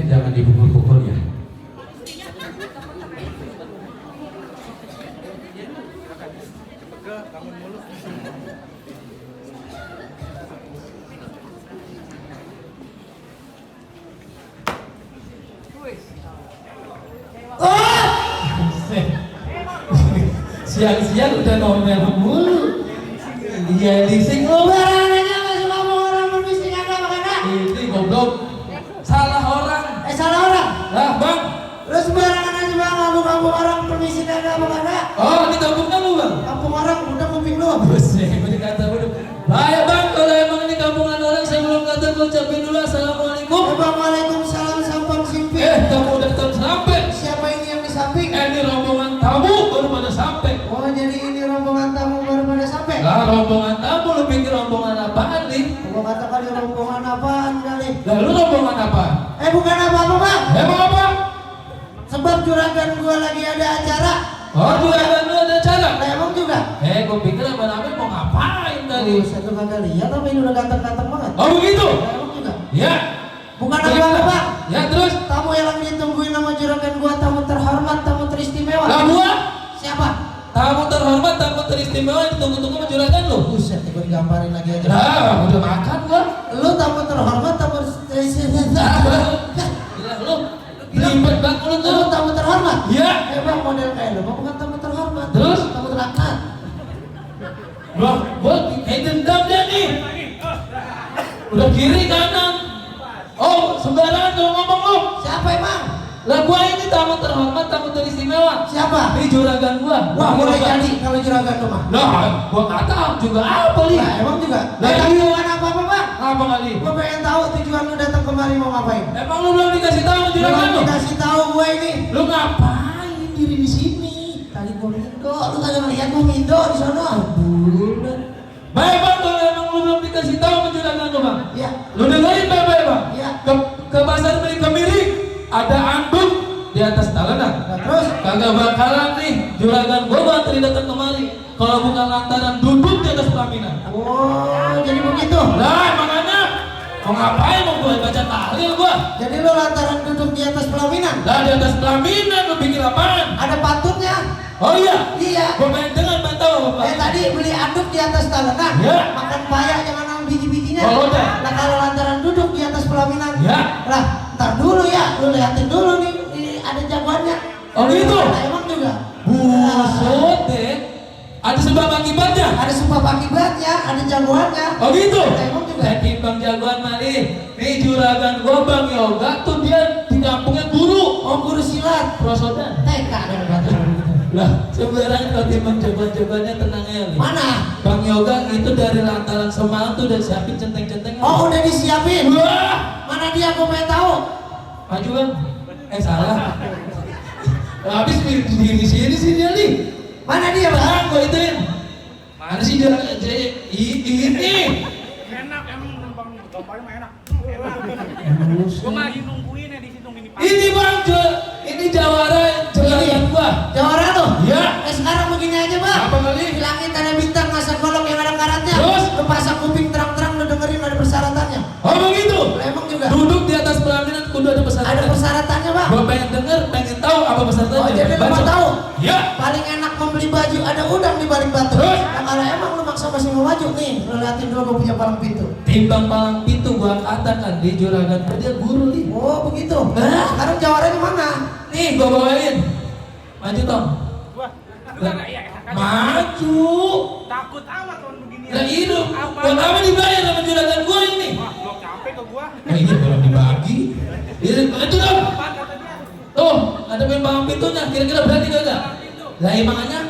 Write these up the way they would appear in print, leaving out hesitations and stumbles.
jangan dipukul-pukul ya. Siang-siang udah ngomel mulu. Iya dising lo barangannya masih ngomong orang berbising agak makanya. Ini goblok. Salah orang. Salah orang. Lah bang, lu sembarangan aja bang ngomong orang berbising agak makanya. Oh ini kampungnya lu bang? Kampung orang udah kuping lu. Buset, gue dikata bodoh. Baik bang, kalau emang ini kampungan orang saya belum kata gue ucapin dulu assalamualaikum. Waalaikumsalam sampang simpi. Kamu datang sampai. Siapa ini yang di samping? Ini rombongan tamu baru pada sampai. Oh jadi ini rombongan tamu baru pada sampai? Lah rombongan tamu, lu pikir rombongan apaan nih? Gua kata kali rombongan apaan kali? Lah lu rombongan apaan? Bukan apa-apa bang. Emang apa? Sebab juragan gua lagi ada acara. Oh juragan lu ada acara? Lah emang juga? Gua pikir abang-abang mau ngapain tadi? Satu kagak lihat tapi ini udah ganteng-ganteng banget. Oh begitu? Lah emang juga? Ya. Bukan apa-apa bang. Ya terus? Tamu yang lagi ditungguin sama juragan gua, tamu terhormat, tamu teristimewa. Lah gua? Siapa? Tamu terhormat, tamu teristimewa yang ditunggu-tunggu sama juragan lu. Buset, gue digambarin lagi aja. Nah, udah makan gua. Lu tamu terhormat, tamu teristimewa. Gila lu. Ribet banget lu tuh. Lu tamu terhormat? Iya. Bang, model kayak lu, bukan tamu terhormat. Terus? Tamu terlaknat. Gua kayak dendam dia nih. Udah kiri kanan. Oh, sembarangan kalau ngomong lu. Siapa emang? Lah gua ini tamu terhormat, tamu teristimewa. Siapa? Ini juragan gua. Wah, boleh jadi kalau juragan lu mah. Nah, gua enggak tahu juga apa li. Nah, emang juga. Lah tujuan apa-apa, Bang? Apa kali? Gua pengen tahu tujuan lu datang kemari mau ngapain. Emang lu belum dikasih tahu juragan lu? Dikasih tahu gua ini. Lu ngapain diri di sini? Tadi gua mindo, lu kagak ngeliat gua mindo di sono. Bulan. Baik, Bang, kalau emang lu belum dikasih tahu ke juragan lu, Bang. Iya. Lu dengerin baik-baik, Bang. Iya. Ke pasar beli kemiri. Ada anduk di atas talenan. Nah, terus kagak bakalan nih juragan gua bantri datang kemari kalau bukan lantaran duduk di atas pelaminan. Oh, jadi begitu. Nah, makanya mau ngapain mau gua baca tahlil gua? Jadi lu lantaran duduk di atas pelaminan? Lah di atas pelaminan lu pikir apaan? Ada patutnya. Oh iya? Iya. Gua pengen dengar pantau apa? Tadi beli anduk di atas talenan. Ya. Makan payah jangan sama biji-bijinya. Oh, udah. Lah kalau lantaran duduk di atas pelaminan. Ya. Lah ntar dulu ya, lu liatin dulu nih, ada jagoannya. Oh gitu? Nah, emang juga. Buset deh. Ada sebab akibatnya? Ada sebab akibatnya, ada jagoannya. Oh gitu? Nah, emang juga. Jadi bang jagoan mali, nih juragan gua bang Yoga tuh dia di kampungnya guru. Oh guru silat. Prosodan. TK ada batu. Lah sebenarnya kalau timbang jagoan-jagoannya tenang ya. Mana? Bang Yoga itu dari lantaran semalam tuh udah siapin centeng-centeng. Oh udah disiapin? Wah! Mana dia, gue pengen tahu. Maju bang. Salah. Habis di sini sih dia nih. Mana dia bang? Gue ituin. Mana sih dia? Ini. Enak emang numpang gambarnya mah enak. Gue lagi nungguin ya di situ gini pak. Ini bang, ini jawara juragan gua. Jawara tuh? Iya. Sekarang begini aja bang. Apa kali? Bilangin tanda bintang masa golok yang ada karatnya. Terus? Lu pasang kuping terang-terang lu dengerin ada persyaratannya. Oh begitu? Emang juga. Duduk di atas pelaminan kudu ada persyaratan. Ada persyaratannya bang. Gua pengen denger, pengen tahu apa persyaratannya. Oh jadi lu mau tahu? Iya. Paling enak membeli baju ada udang di balik batu. Terus? Nah, kalau emang lu maksa masih mau maju nih, lu liatin dulu gua punya palang pintu. Timbang palang pintu gua katakan di juragan dia guru nih. Oh begitu. Nah, sekarang jawarannya mana? Nih gua bawain. Maju Tom. Gua. Maju. Takut amat tahun begini. Lah hidup. Buat apa dibayar sama juragan gua ini? Wah, belum capek ke gua. Ini belum dibagi. Ini maju Tom. Apaan katanya? Tuh, ada main palang pintunya. Kira-kira berani kagak? Lah makanya.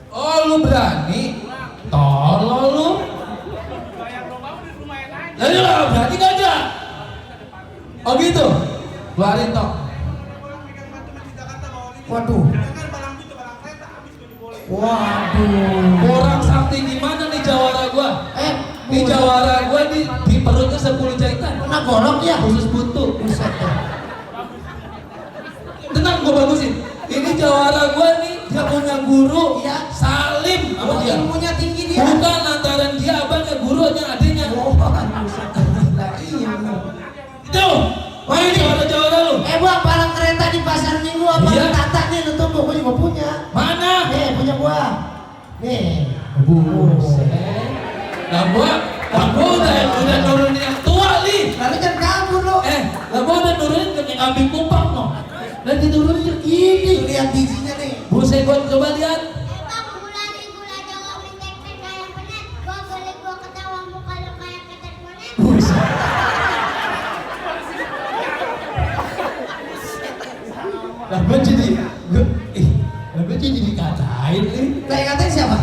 Oh lu berani? Tolol lu. Bayar lomba di rumah yang lain. Lah ya berani kagak? Oh gitu. Keluarin Tom. Waduh. Waduh. Orang sakti gimana nih jawara gua? Di jawara gua di perutnya 10 jahitan. Kena golok ya? Khusus buntu. Buset. Tenang gua bagusin. Ini jawara gua nih, dia punya guru ya. Salim sama dia. Ilmunya tinggi dia. Bukan lantaran dia abangnya, gurunya adiknya. Oh, buset. Iya. Itu Nah gua udah nurunin yang tua nih. Lalu jangan kabur lo. Lah gua udah nurunin ke yang kambing kupang no. Dan diturunin gini. Lihat bijinya nih. Buset gua coba lihat. Bang, mulai gula Jawa tek-tek kayak bener. Gua boleh gua ketawa muka lo kayak ketek monet. Buset. Lah gua jadi dikatain nih. Kayak katanya siapa?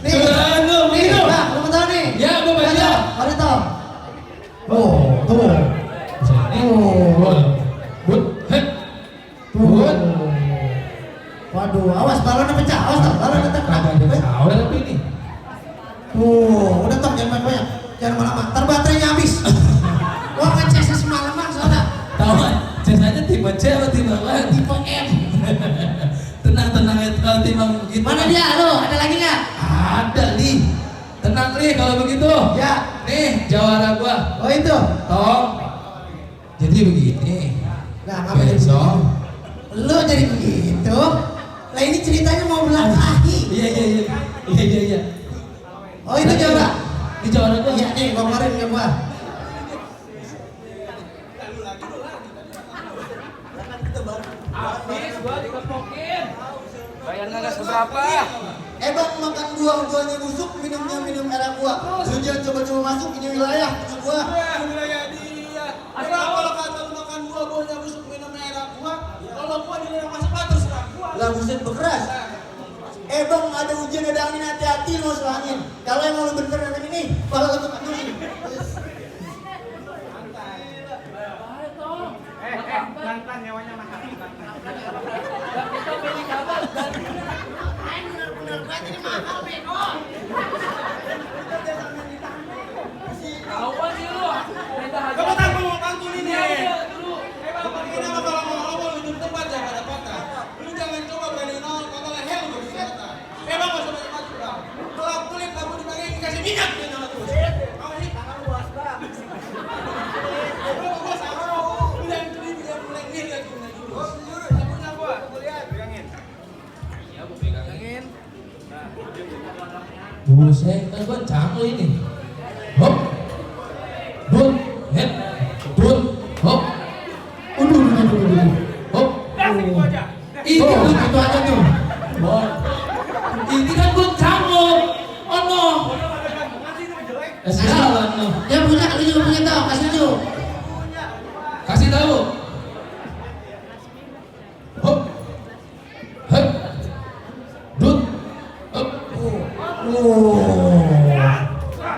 Nih, Nih, Bang, lu mau tahu nih? Ya, gua baca. Mana tahu? Tuh. Bud. Waduh, awas balonnya pecah. Awas tuh, balonnya pecah. Udah tapi ini. Udah Tom, jangan main banyak. Jangan lama-lama. Ntar baterainya habis. Gua ngecasnya semalaman soalnya. Tahu kan? Jasanya tipe C atau tipe L? Tipe M. Tenang ya kalau timbang begitu. Mana dia? Lo, ada lagi nggak? Ada nih. Tenang nih kalau begitu. Ya. Nih jawara gua. Oh itu. Tom. Jadi begini. Nah, ngapain Besok. Lo jadi begitu? Lah ini ceritanya mau berlari. Iya. Oh itu jawara. Ini jawara gua. Iya nih, gua kemarin ya gua. Habis gua dikepokin. Bayar nggak seberapa. Bang, makan buah-buahnya busuk, minumnya minum air gua. Lu jangan coba-coba masuk ini wilayah gua. Wilayah dia. Kalau kata lu makan buah-buahnya busuk, minum air gua, kalau gua dilarang masuk terus gua. Lah buset bekeras. Bang, ada hujan, ada angin, hati-hati lu masuk angin. Kalau emang lu bener angin ini, bakal ketupat dulu. Lantan nyawanya mahal. Kamu tak mau pantun ini? Bapak ini apa kalau mau ngomong ujung tempat jangan ada patah. Lu jangan coba berani nol, kata leher lu di kata. Emang nggak usah banyak maju bang. Kelap kulit kamu dipakai dikasih minyak dia nyala terus. Kamu sih tangan luas bang. Gua sama. Lu jangan beli biar mulai ini lagi punya jurus. Punya gua lihat pegangin. Ya gua pegangin. Buset, kan gua canggung ini. Hop. Dun, head. Dun, hop. Hop. Itu aja tuh. Ini kan gua canggung. Oh no. Sialan no. Dia punya, lu juga punya tahu, kasih tahu. Kasih tahu. Hop. Hop. Dun. Hop.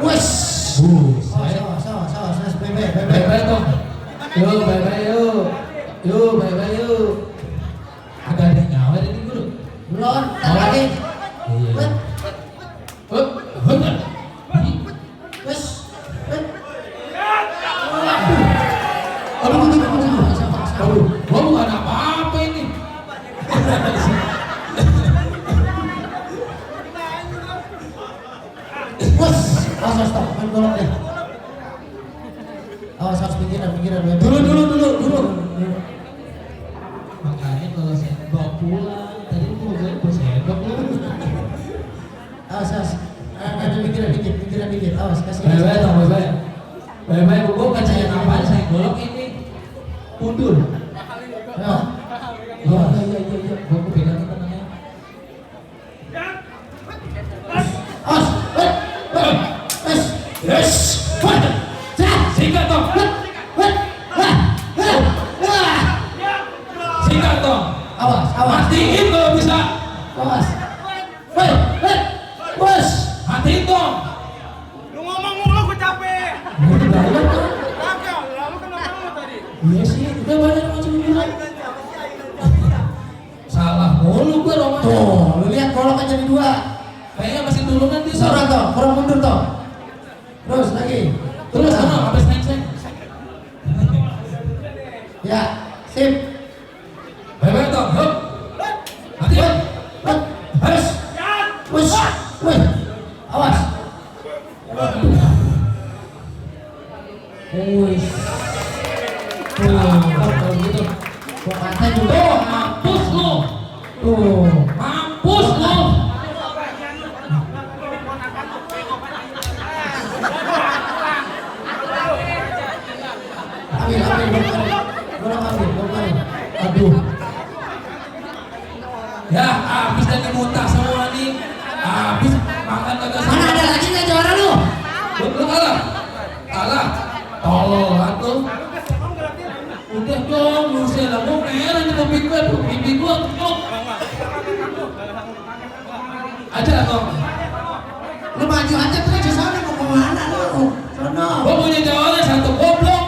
Wes. Sawas, bebe. Bye-bye dong. Yo, bye-bye. Ada nyawa di guru. Belum, ntar lagi. Iya. Hop. Wes. Aduh, gua bukan apa-apa ini. Wes. Awas, stop. Main golok deh. Awas, pikiran. Dulu. Makanya kalau saya bawa pulang, tadi gua mau sendok lu. Awas. Ada pikiran dikit. Awas, kasih. Bye-bye dong, bye-bye. Bye-bye, gua percaya apa saya golok ini. Mundur. Ya. Iya. Gua pegang tenangnya. Awas. Wes. Yes. Singkat dong. Singkat dong. Awas. Matiin kalau bisa. Awas. Wes. Matiin dong. Lu ngomong mulu gua capek. Udah bayar kan? Kagak, lalu kenapa lu tadi? Iya sih, udah bayar macam bilang. Salah mulu gua romanya. Tuh, lu lihat golok aja di 2. Kayaknya masih turunan dia. Kurang toh, kurang mundur toh. Terus lagi. Terus sana habis naik. Ya, sip. Bye-bye dong. Hop. Matiin. Harus. Wes. Awas. Wes. Kalau gitu. Gua kata juga. Mampus lu. Tuh. Mampus lu. maju aja terus di sana mau kemana lu? Sono. Gua punya jawabannya satu goblok.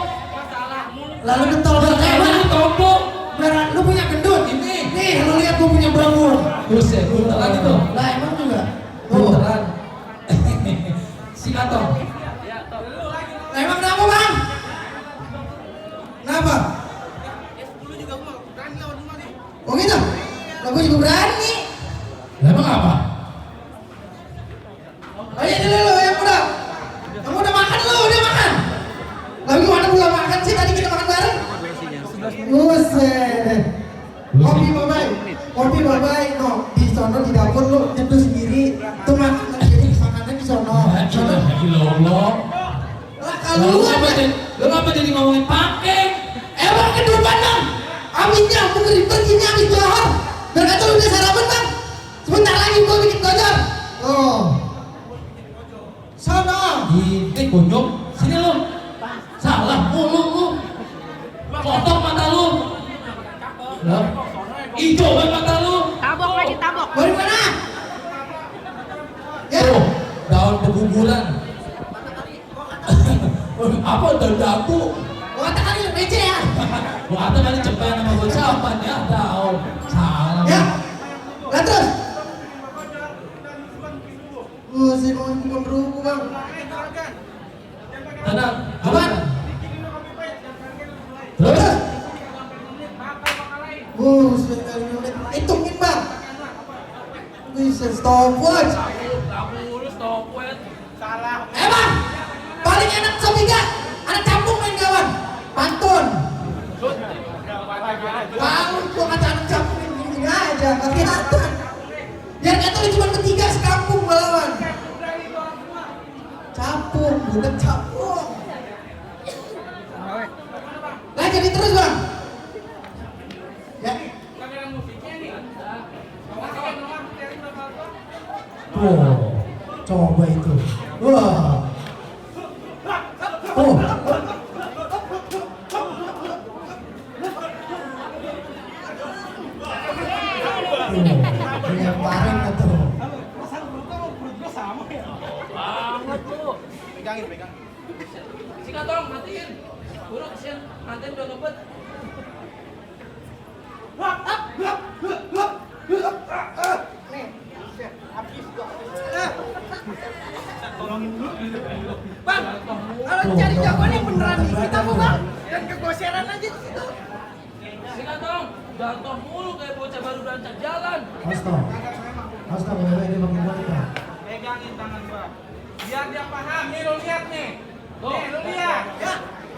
Lalu getol Lu bertema. goblok. Berat, lu punya gendut ini. Nih, lu lihat gua punya bambu. Buset, buntelan itu. Lah emang juga. Tuh. Buntelan. Si Katong. Lah emang kenapa, Bang? Kenapa? Oh gitu? Lah gua juga berani. Lah emang apa? Ayo dulu lu yang muda. Kamu udah makan lu, udah makan. Lalu mana belum makan sih tadi kita makan bareng? Buset. Kopi babai, no di sono di dapur lu nyeduh sendiri. Tuh makannya di sono. Ilah. Lah kalau Lu ngapa jadi ngomongin pakai? emang kedupan dong. Aminnya aku perginya habis johor. Biar kata lu udah sarapan bang. Sebentar lagi gua bikin gojor. Oh. Sono. Ini kunyuk. Sini lu. Salah lu. Kotor mata lu. Lah. Ijo banget mata lu. Tabok lagi, tabok. Dari mana? Ya. Tuh, daun peguguran. Apa dadaku? Gua kata kali receh ya. Gua kata kali cepet sama ucapan ya daun. Salah. Ya. Lah terus. Buset mau bukan berhubung bang. Tenang. Apaan? Terus? Buset hitungin bang. Bisa stopwatch. Bang, paling enak sopiga. Anak campung main kawan. Pantun. Kalau gua kata anak campung ini aja, gak kelihatan. Biar kata lu cuma bertiga sekampung melawan. Campung, bukan campung. Lah jadi terus bang. Ya. Oh, coba itu. Wah. Oh. Lemparin itu. Pegang. Si Katong matiin. Buruk kesian manten udah ngebet. Bang, kalau cari jagoan yang beneran nih, kita mau bang. Dan kegoseran aja di situ. Si Katong jatuh mulu kayak bocah baru berancang jalan. Astaga, ini bagi wanita. Pegangin tangan gua. Biar dia paham. Nih lu lihat nih. Nih lu lihat. Ya.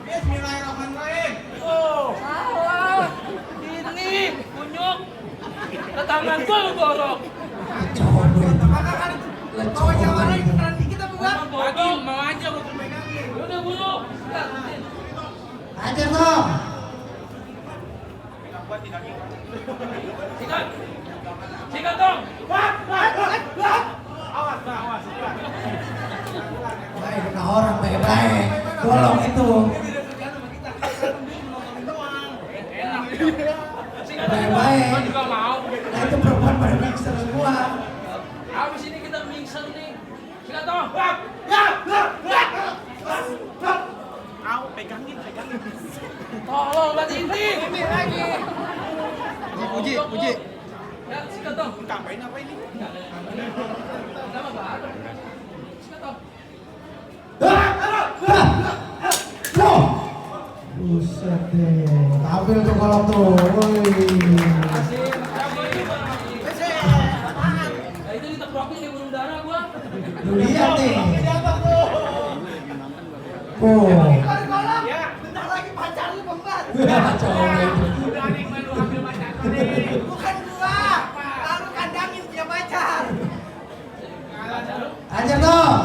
Bismillahirrahmanirrahim. Oh, salah. Ini kunyuk. Ke tangan gua lu gorok. Coba itu. Bawa jagoan yang beneran nih, kita mau bang. Lagi mau aja gua pegangin. Udah bulu. Ajar dong. Si Katong. Awas. Baik, kena orang baik-baik. Tolong itu. Si Katong. Baik-baik. Gua juga mau. Nah itu perempuan pada mixer semua. Habis ini kita mixer nih. Si Katong. Au, pegangin. Tolong Mbak Tinti. Ini lagi. Puji. Ya, si Katong. Ngapain apa ini? Nama baru. Si Katong. Buset deh. Tampil tuh kalau tuh. Woi. Nah, itu diteprokin di burung dara gua. Lu lihat nih. Oh. Ya. Bentar lagi pacar lu pembat. Berani main lu ambil macam ini. Bukan gua. Lalu kandangin punya pacar. Ajar dong.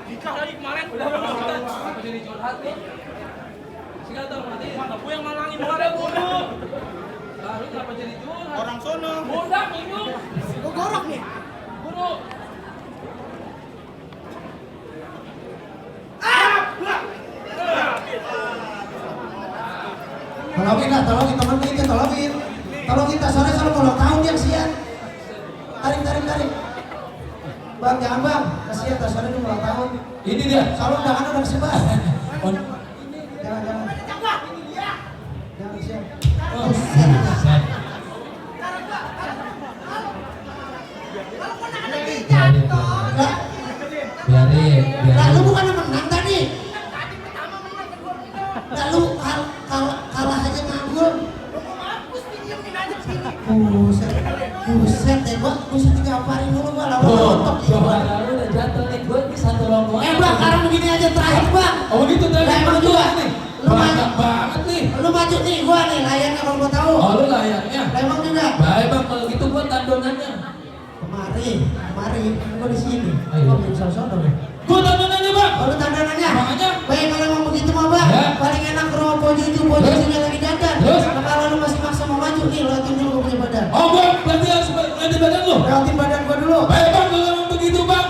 Nikah lagi kemarin. Apa jadi curhat nih? Si Katong mati. Aku yang malangin Mau ada bunuh. Lalu kenapa jadi curhat? orang sono. Mudah minum. Gua gorok nih. Bunuh. Tolongin lah, tolongin temen kita, tolongin. Tolongin tak sore kalau tahu dia sian. Tarik. Bang, jangan bang. Kasihan tasarnya ini ulang tahun. Ini dia. Soalnya undangan udah kesebar. Oh, Jangan, jangan. Coba, ini dia. Jangan siap. oh, set. Kalau kena ada jatuh. Enggak. Biarin, Lah biarin. lu bukan menang tadi. Tadi pertama menang, kedua menang. Lah lu kalah aja nganggur. Lu mau mampus, didiemin aja sini. Buset. Buset deh, Bang. Buset digamparin dulu gua lawan Oh, otot. suara lu udah jatuh nih. Gue ini satu rombongan. Bang, sekarang begini aja terakhir, Bang. Oh begitu tadi. Lah, emang juga. nih. Lu Banyak banget nih. Lu maju nih, gua nih layarnya kalau gua tahu. Oh lu layarnya. Lah emang juga. Baik bang, kalau gitu gua tandongannya. Kemari, gua di sini. Ayo. Gua belum sono deh. Gua tandongannya bang. Kalau tandangannya, Makanya. baik kalau emang begitu mah bang, Ya. paling enak kerupuk jujur posisinya lagi dandan. Terus? Nah, kalau lu masih maksa mau maju nih, liatin dulu gua punya badan. Oh gua berarti harus ganti badan lu. Liatin badan gua dulu. Baik bang, kalau emang begitu bang.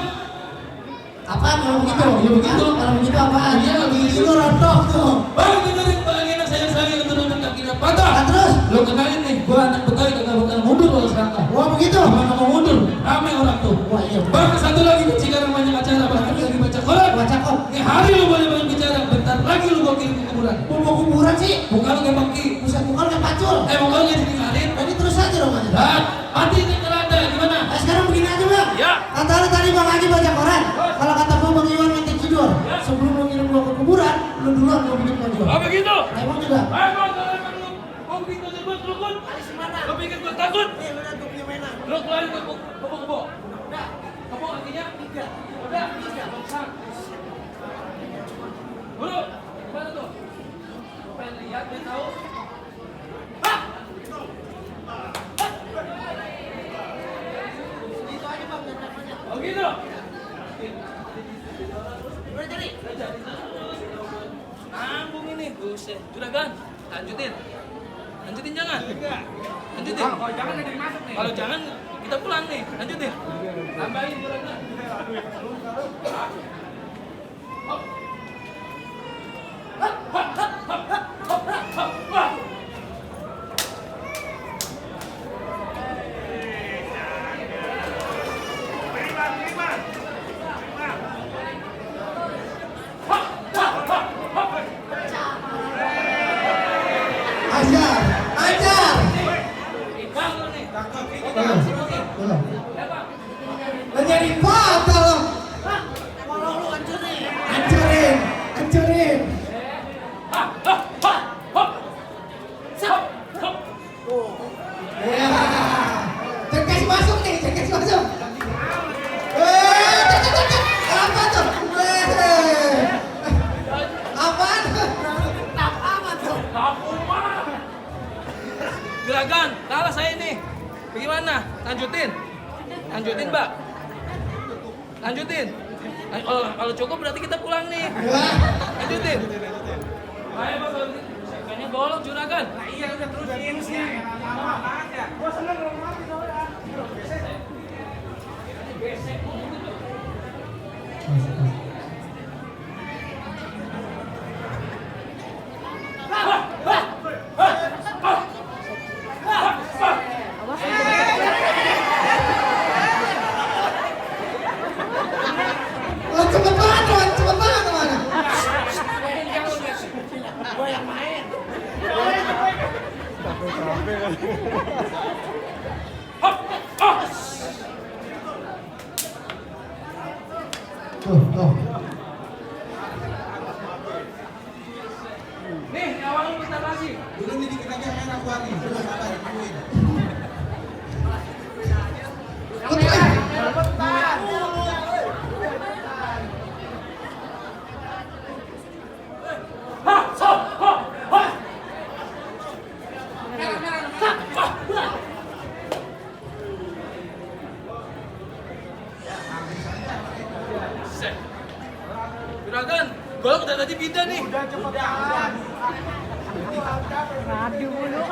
Apaan kalau begitu? Ya begitu. Kalau begitu apaan? Iya, begitu. Lu rontok tuh. Bang dengerin bang, enak sayang sayang keturunan kakinya patah. Nah, terus? Lu kenalin nih, gua anak Betawi kagak bakal mundur kalau serangka. Wah begitu. Gimana mau mundur? Ramai orang tuh. Wah iya. Bang satu lagi nih, sekarang banyak acara bang, lagi baca koran. Baca kok. Nih hari lu boleh banyak bicara, bentar lagi lu gua kirim ke kuburan. Mau kuburan sih? Bukan lu kayak bangki. Buset bukan kayak pacul. Mau kau jadi tinggalin. Jadi terus aja dong aja. Dan mati ini keranda gimana? Nah, sekarang begini aja bang. Ya. Kata lu tadi bang Haji baca koran. Kalau kata gua bang Iwan nanti tidur. Sebelum lu ngirim gua ke kuburan, lu duluan gua bikin maju. Oh begitu. Nah, emang juga. Baik bang, kalau emang lu mau bikin tersebut rukun, lu bikin gua takut. Nih, lu lihat gua punya mainan. Lu keluarin kebo. Udah. Kebo artinya? Tiga. Udah. Bangsat. Buru. Gimana tuh? Pengen lihat, pengen tahu. Hah? Itu aja bang, jangan banyak. Oh gitu. Udah jadi. Ambung ini, buset. Juragan, lanjutin. Lanjutin jangan. Lanjutin. Kalau jangan ada yang masuk nih. Kalau jangan kita pulang nih. Lanjutin. Tambahin juragan. Ajar, ajar. Bang lu nih. Lah jadi patah lo. Kalau lu hancurin. Hancurin, hancurin. Ya. Jangan kasih masuk nih, jangan kasih masuk. Cek. Apa tuh? Apaan? Apa tuh? Juragan, kalah saya ini. Bagaimana? Lanjutin. Lanjutin, Mbak. Lanjutin. Kalau cukup berarti kita pulang nih. Lanjutin. Ayo, Pak. Kayaknya golok juragan. Nah, iya udah terusin sih. Lama aja. Gua seneng kalau mati soalnya. Gesek. Cepet banget mana? Gua yang main. Tuh. Nih, awal lu bentar lagi. Dulu nih dikit aja enak gua nih. Udah sabar, tungguin. Juragan, golok udah tadi pindah nih. Radio mulu.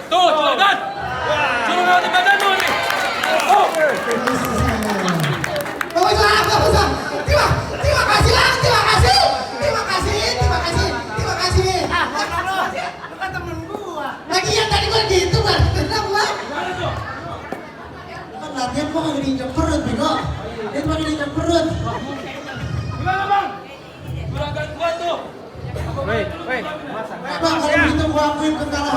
Tuh, juragan. Juragan di badan lu nih. Oh. Bagus lah. Terima kasih lah, terima kasih. gua kagak diinjak perut, bego. Dia cuma diinjak perut. Gimana bang? Juragan gua tuh. Bang, kalau begitu gua akuin kekalahan.